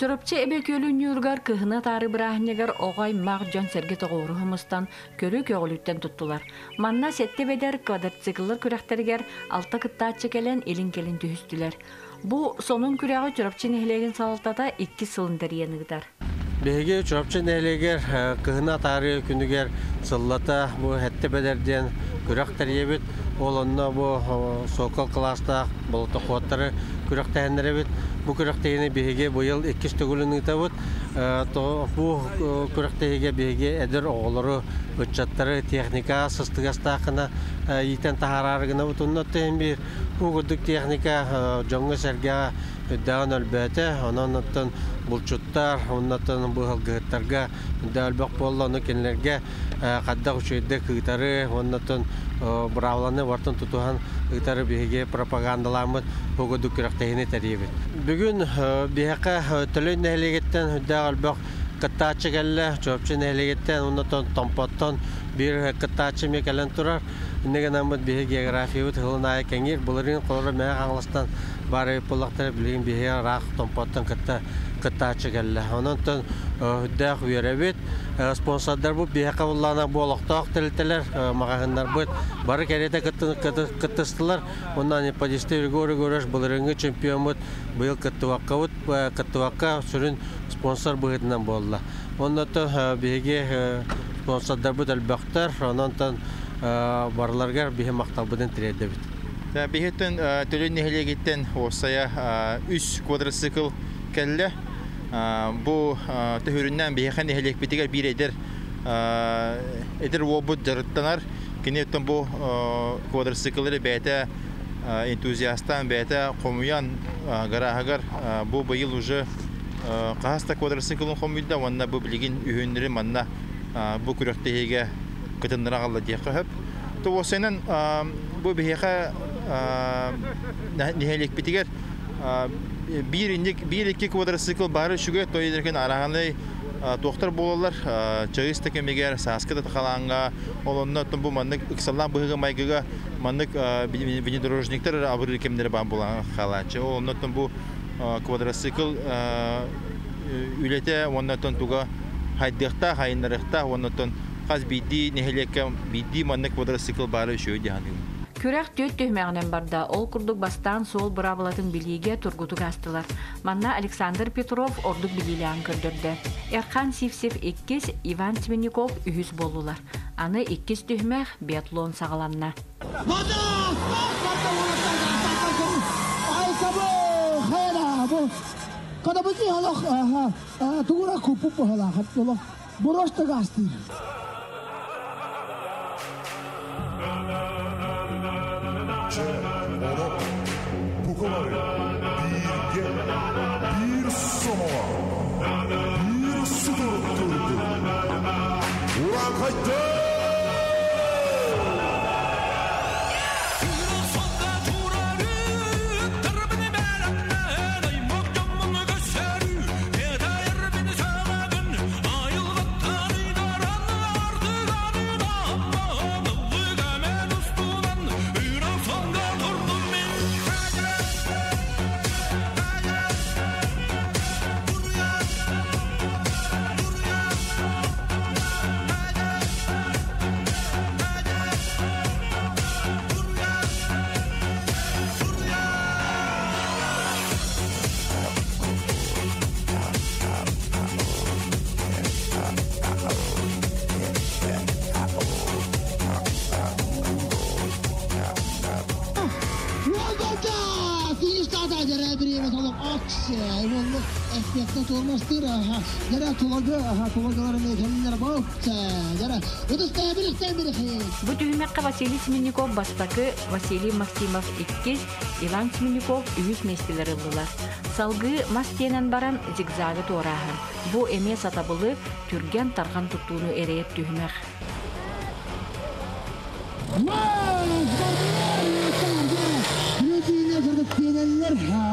Чурапчы Эбэ күөлүн ньууругар кыһыны атаары бырааһынньыгар оҕо аймах дьон-сэргэ тоҕуоруһа мустан көрү көҕүлүттэн туттулар. Манна сэттэ бэдэр квадроцикллар күрэхтэригэр алта кыттааччы кэлэн илин-кэлин түһүстүлэр. Бу сонун күрэҕи Чурапчы нэһилиэгин салалтата иккис сылын тэрийэн ыытар. Биһиги Чурапчы нэһилиэгэр кыһыны атаарыы күнүгэр сыллата бу Сэттэ бэдэр диэн күрэх тэрийэбит. Ол онно бу Сокол кылаастаах болотохуоттары күрэхтэһиннэрэбит. Бу күрэхтэһиини биһиги быйыл иккис төгүлүн ыытабыт. Бу күрэхтэһиигэ биһиги эдэр оҕолору, ыччаттары техника сыстыгастаах гына иитэн таһаараары гынабыт. Онно оттон биир бу курдук техника дьоҥҥо-сэргэҕэ үрдээҕин өлбөөтө. Онон оттон булчуттар, оннотон быһалгыһыттарга үрдээх элбэх буолла. Ону кинилэргэ хайдах үчүгэйдик ыытары, оннотон быраабыланы бартын тутуһан ыытары биһиги пропагандаламмыт угудук күрэхтэһиини тэрийэбит. Бүгүн биһиэхэ Төлөй нэһилиэгиттэн үрдээх элбэх кыттааччы кэллэ. Чурапчы нэһилиэгиттэн, оннотон Томпоттон биир кыттааччы эмиэ кэлэн турар. Инньэ гынаммыт биһи географиябыт сылын аайы кэҥиир. Былырыын холоро Мэҥэ Хаҥаластан баар эбит буоллахтара, билигин биһиги ыраах Томпоттон кытта кыттааччы кэллэ. Онон үрдээх үөрэбит. Спонсордарбыт биһиэхэ буллаана бу олохтоох тэрилтэлэр, маҕаһыыннарбыт бары кэриэтэ кыттыстылар. Онно Анеподисты Григорий Григорьевич былырыыҥҥы чемпиоммут быйыл кыттыбаккабыт, кыттыбакка сүрүн спонсор быһыытынан буолла. Онно биһиги спонсордарбыт элбэхтэр, онон барыларыгар биһи махталбытын тириэрдэбит. Биһиттэн Төлөн нэһилиэгиттэн уопсайа үс квадроцикл кэллэ. Бу төһөрүннэн биһиэхэ нэһилиэкпитигэр биир эдэр эдэр уолбут дьарыктанар. Кини оттон бу квадроцикллары бэйэтэ энтузиастаан, бэйэтэ хомуйан гарааһыгар бу быйыл уже хаһыс да квадроциклын хомуйда уонна бу билигин үһүннэри манна бу күрэхтэһиигэ кытыннара аҕалла диэххэ сөп. Туосайынан бу биһиэхэ нэһилиэкпитигэр биир инник биир икки квадроцикл баара үчүгэй той араанай туохтар буолаллар чайыс да кэмигэр сааскы да халааҥҥа ол онно бу маннык ыксаллаах быһыыга майгыга маннык внедорожниктар абырыыр кэмнэрэ баар буолан хаалааччы ол оннуттан бу квадроцикл үлэтэ уонна туга хайдыахтаах айыннарыахтаах уонна хас биирдии нэһилиэккэ биирдии маннык квадроцикл баара үчүгэй дии саныыбын. Күрэх түөрт түһүмэҕинэн барда. Ол курдук бастаан суол быраабылатын билиигэ тургутук аастылар. Манна Александр Петров ордук билиилээҕин көрдөрдө. Эрхан Сивцев иккис, Иван Семенников үһүс буоллулар. Аны иккис түһүмэх биатлон саҕаланна. Чэ, онон бука бары бииргэ, биир сомоҕо, биир сутурук турдун! Урааҥхайдар! Бу түһүмэххэ Василий Семенников бастакы, Василий Максимов иккис, Иван Семенников үһүс миэстэлэр ыллылар. Салгыы мас тиэнэн баран зигзагы туорааһын. Бу эмиэ сатабылы, түргэн тарҕан туттууну эрэйэр түһүмэх.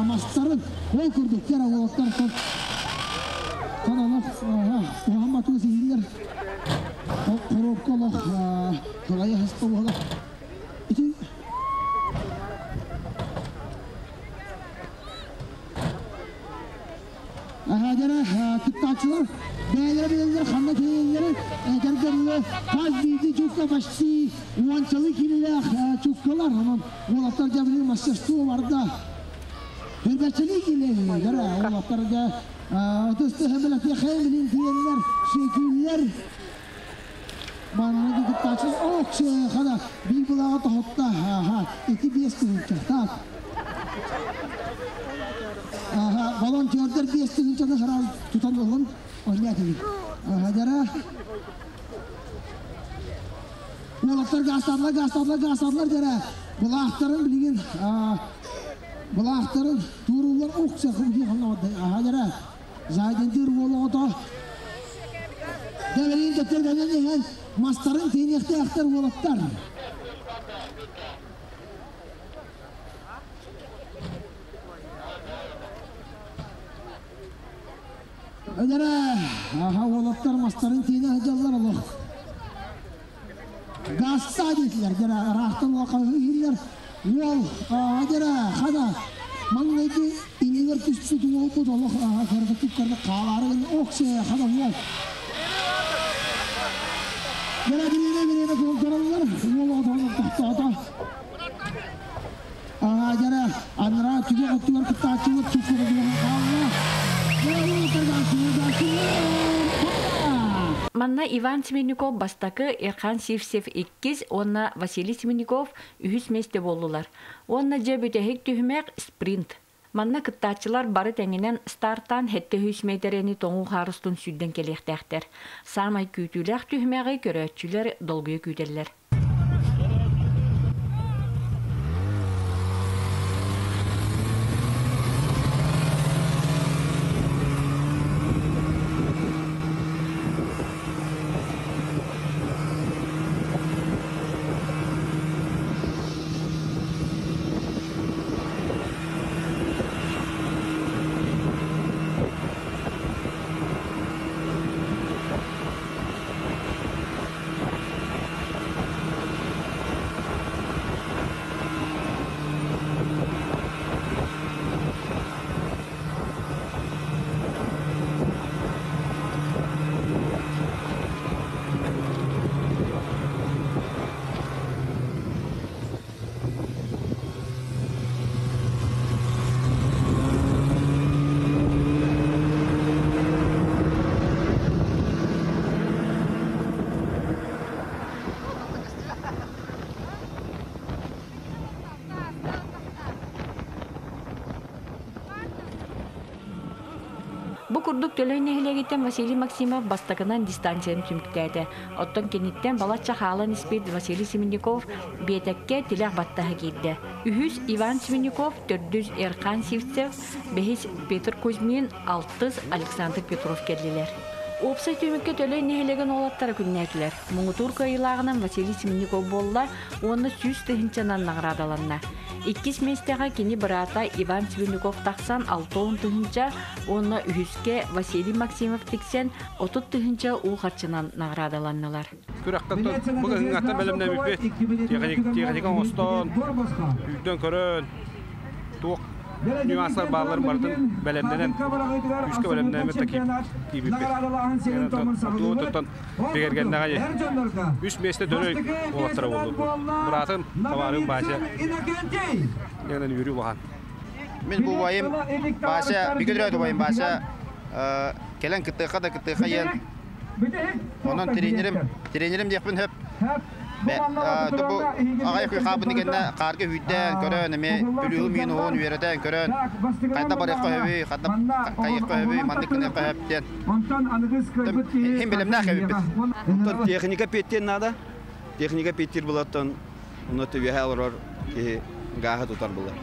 Мастарын ол курдук уолаттар Жара кыттааччылар бэйэлэрэ билэллэр ханна тиийэллэрин этэргэ хас биирдии чуукка почти уончалыы киилэлээх чууккалар. Онон уолаттар дьэ билигин мастерство барда. Хүрбэччэлии киилэлэр жара уолаттар дьэ ытысты хэмэлэтиэхэ билин тиийэллэр, сүөкүүллэр. Манныгы кыттааччылар ох хана биир былааҕа тоһутта. Ити 5 тыһыынча. Так. Волонтердар 5 тыһыынчаны сразу тутан ылын ойнатыгын. Жара уолаттар гаастаатылар, гаастаатылар, гаастаатылар жара. Былаахтарын билигин былаахтарын тууруллар ух жара. Зайдендир уол оҕото. Дәберин төттөр дәнен иһэн мастарын тиэниэхтээхтэр уолаттар. Жара, аха уолаттар мастарын тиэне сылдьаллар олох. Гаста диэтилэр, жара ыраахтан улахан уол, жара хана маҥнайгы иннигэр түспүт уолбут олох көрдөтүк көрдө хаалаары ох хана уол. Жара бириэне бириэне көрөллөр, уол оҕотоҕун тохтоото. Жара анараа түгэх өттүгэр кыттааччылар чуккуга хаалла. Жара уолаттар гаастылар, гаастылар. Манна Иван Семенников бастакы, Эрхан Сивцев иккис, уонна Василий Семенников үһүс миэстэ буоллулар. Уонна дьэ бүтэһик түһүмэх спринт. Манна кыттааччылар бары тэҥинэн стартан 700 метрени тоҥуу хаар устун сүүрдэн кэлиэхтээхтэр. Саамай күүтүүлээх түһүмэҕи көрөөччүлэр долгуйа күүтэллэр. Бу курдук Төлөй нэһилиэгиттэн Василий Максимов бастакынан дистанцияны түмүктээтэ. Оттон киниттэн балачча хаалан испит Василий Семенников биэтэккэ тилэх баттаһа киирдэ. Үһүс Иван Семенников, төрдүс Эрхан Сивцев, бэһис Петр Кузьмин, алтыс Александр Петров кэллилэр. Уопсай түмүккэ Төлөй нэһилиэгин уолаттара күннээтилэр. Муҥутуур кыайыылааҕынан Василий Семенников буолла уонна 100 тыһыынчанан наҕараадаланна. Иккис миэстэҕэ кини быраата Иван Семенников тахсан 60 тыһыынча уонна үһүскэ Василий Максимов тиксэн 30 тыһыынча уу харчынан наҕараадаланнылар. Күрэхтэн бу кыһыҥҥаттан бэлэмнэммиппит. Техника оҥостон, үүтэн көрөн, туох нюанстар баалларын барытын бэлэмнэнэн, күүскэ бэлэмнэммит да киирбиппит. Туоттан бигэргэннэҕэ үс миэстэ Төлөй уолаттара буоллу. Быраатым, табаарым Бася. Янан үөрүү улахан. Мин бу убайым Бася, бигэ убайым Бася кэлэн кыттыахха да кыттыахха диэн. Онон тренерим, тренерим диэхпин сөп. Бу аҕай хаабын кэннэ хаарга үүттээн көрөн, эми бүлүүһү миин уһун үөрэтэн көрөн, хайда барыахха сөбүй, хайда хайыахха сөбүй, маннык гыныахха сөп диэн. Хим билимнээх эбиппит. Онтон техника петтиэн наада. Техника петтир булаттан онно төбөһө олорор киһи гааһы тутар булар.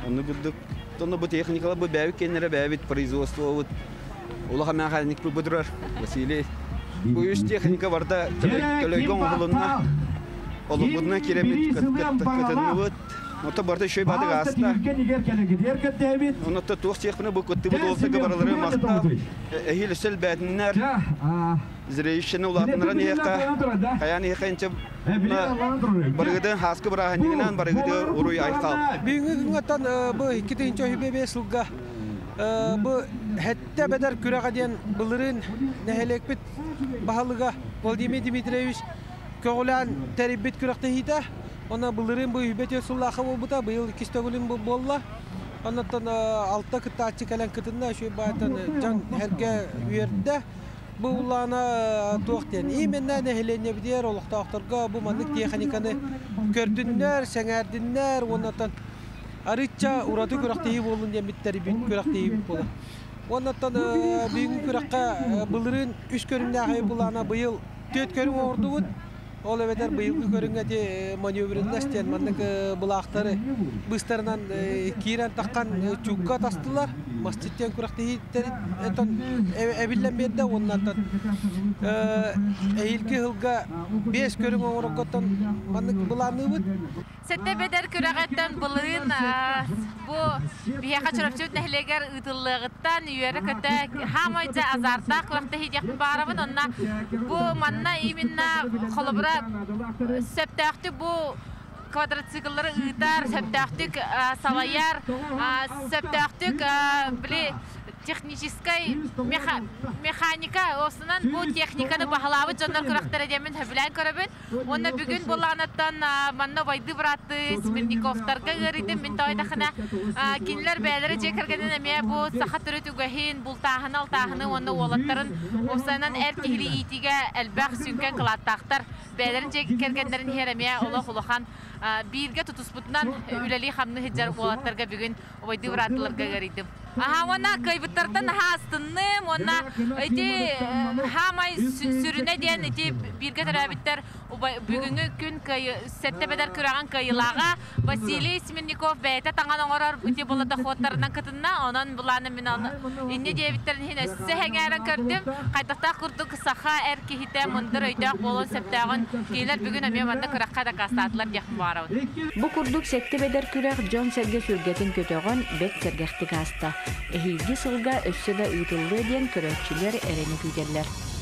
Онну курдук тонно бу техникалар бу бэйэбит кэннэрэ бэйэбит производствобут улахан механик бу турар Василий. Бу үс техника барда Төлөйгө оҥоһулунна. Олубутунан киремит кытынныбыт. Ото барда шөй бадык аста. Онотто туох сиэхпинэ бу кыттыбыт уолтага баралары махтал. Эһиил өссө элбээтиннэр. Зрелищени улаатыннаран иһиэххэ. Хайаан иһиэххэ инчэ барыгыды хааскы бырааһынньыгынан барыгыды уруй айхал. Бүгүҥҥү күҥҥэттэн бу 2 тыһыынча сүүрбэ биэс сылга Бу Сэттэ бэдэр күрэҕэ диэн былырыын нэһилиэкпит баһылыга Владимир Дмитриевич көҕүлээн тэрийбит күрэхтэһиитэ. Онно былырыын бу 24 сыллаахха буолбута, быйыл иккис төгүлүн буолла. Оннуттан алта кыттааччы кэлэн кытынна, үчүгэй баайтан дьон сэргэ үөрдэ. Бу улаана туох диэн, именно нэһилиэнньэбитигэр, олохтоохторго бу маннык техниканы көрдүннэр, сэҥээрдиннэр, уоннаттан арычча ураты күрэхтэһии буоллун диэн биттэрбит күрэхтэһиибит буолар. Уоннаттан бүгүҥҥү күрэххэ былырыын үс көрүҥнээх былаана быйыл түөрт көрүҥ оҥордубут. Ол эбэтэр быйылгы көрүҥҥэ ити маневренность диэн маннык былаахтары быыстарынан киирэн таххан чугга тастылар. Масчыт диэн күрэхтэһииттэрин эбиллэн биэрдэ уоннаттан эһиилги сылга биэс көрүҥ оҥорорготтон маннык былаанныыбыт. Сэттэ бэдэр күрэҕиттэн былырыын бу биһиэхэ Чурапчыбыт нэһилиэгэр ыытыллыаҕыттан үөрэ-көтө хаамай дьэ азартаах күрэхтэһии диэхпин баҕарабын. Онно бу манна именно холобура сөптөөхтүк бу квадроцикллары ыытар, сөптөөхтүк салайар, сөптөөхтүк били техническай механика осунан бу техниканы баһылаабыт дьоннор күрэхтэрэ диэммин сөбүлээн көрөбүн. Уонна бүгүн буоллаҕынаттан манна убайдыы бырааттыы Смирниковтарга ыарыйдым. Мин тоойдахына кинилэр бэйэлэрэ дьиэ кэргэнин эмиэ бу саха төрүт үгэһин, бултааһыны, алтааһыны уонна уолаттарын уопсайынан эр киһилии иитиигэ элбэх сүҥкэн кылааттаахтар. Бэйэлэрин дьиэ кэргэннэрин иһэр эмиэ олох улахан бииргэ тутуспутунан үлэлии-хамныы сылдьар уолаттарга бүгүн убайдыы бырааттыларга ыарыйдым. Аха уонна кыайбыттартан наһаа астынным уонна ити хаамай сүрүнэ диэн ити бииргэ төрөөбүттэр бүгүҥҥү күн сэттэ бэдэр күрэҕин кыайыылааҕа Василий Смирников бэйэтэ таҥан оҥорор ити доходтарынан кытынна. Онон былааны мин инньэ диэбиттэрин иһин өссө сэҥээрэн көрдүм. Хайдахтаах курдук саха эр киһитэ мындыр өйдөөх буолуон сөптөөҕүн кинилэр бүгүн эмиэ манна күрэххэ дакаастаатылар диэхпин баҕарабын. Бу курдук сэттэ бэдэр күрэх дьон-сэргэ сүргэтин көтөҕөн, бэрт сэргэхтик ааста. Эһиилги сылга өссө да ыытыллыа диэн көрөөччүлэр эрэнэ күүтэллэр.